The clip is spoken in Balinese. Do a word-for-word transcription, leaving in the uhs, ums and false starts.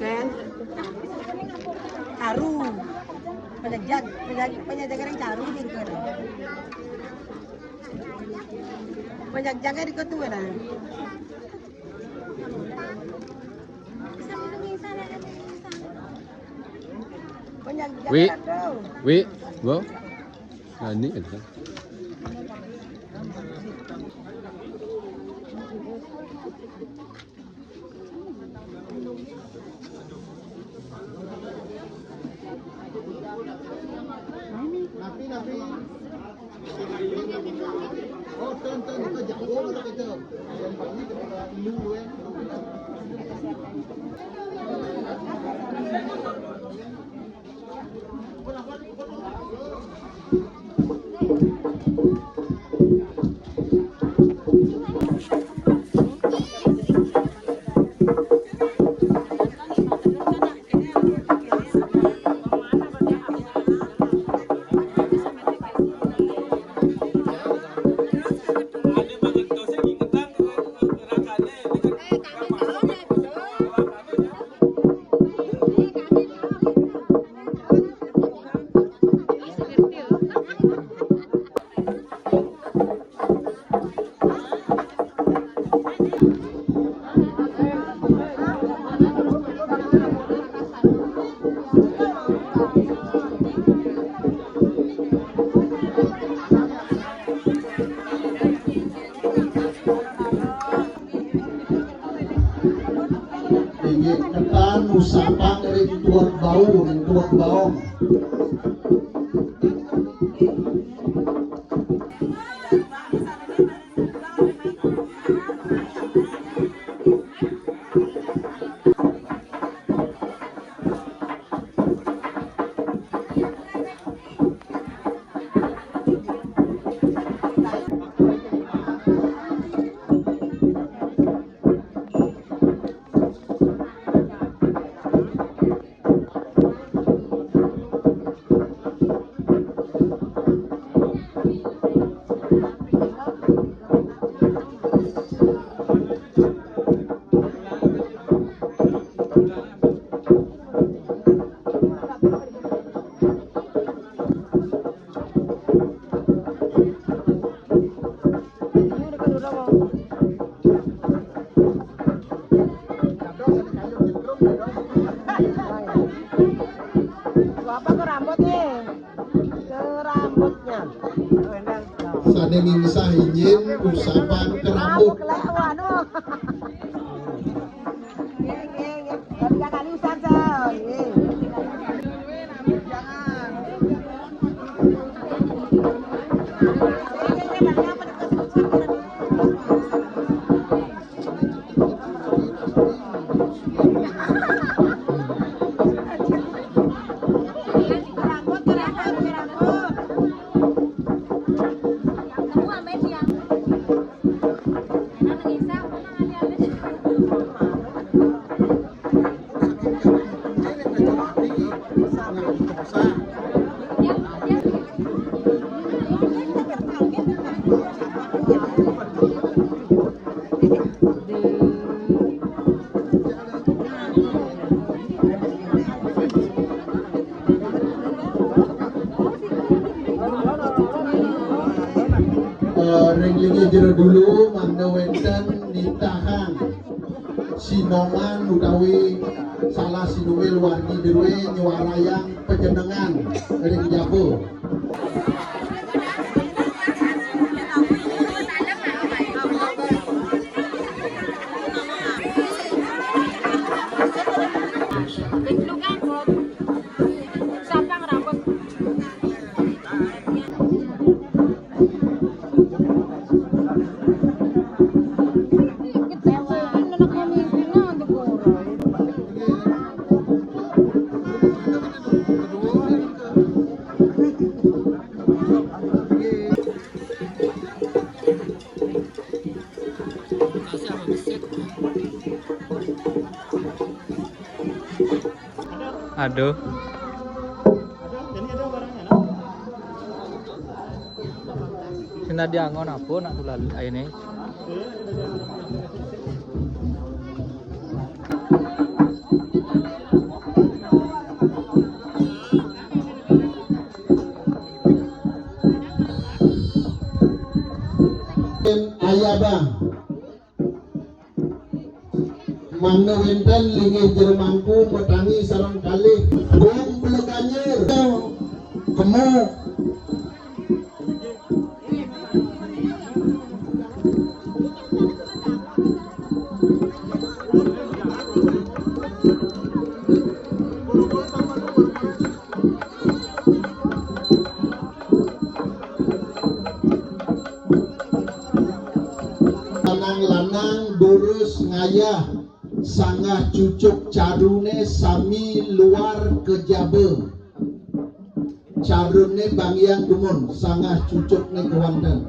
Kan? Caru. Panjajag, panjajag, panjajag orang caru gitu kan. Panjajag di kota mana? Wi, Wi, Bo. Nah, ini ada. Inggih ketan nu sapang ring tuak bau, ring tuak baong. Apa ke rambut nih? Ke rambutnya. Sane minsah injin usapan ke rambut. Rambut kelek, waduh. Nggih, nggih, nggih. Tiga kali usap, Sal. Nggih. Eh, ring linggih jero dulu mangda wenten nitahang sinoman utawi salah sinunggil wargi druwe nyuarayang panjenengan ring jaba. Aduh. Sing diangon apa nak tulali aine? Ayabang. Mangda wenten linggih jero mangku matangi sareng kalih gong bleganyer. Kemu. Lanang-lanang durus ngayah sanggah cucuk carune sami luar kejaba. Carune bangiang dumun, sanggah cucukne kewanten.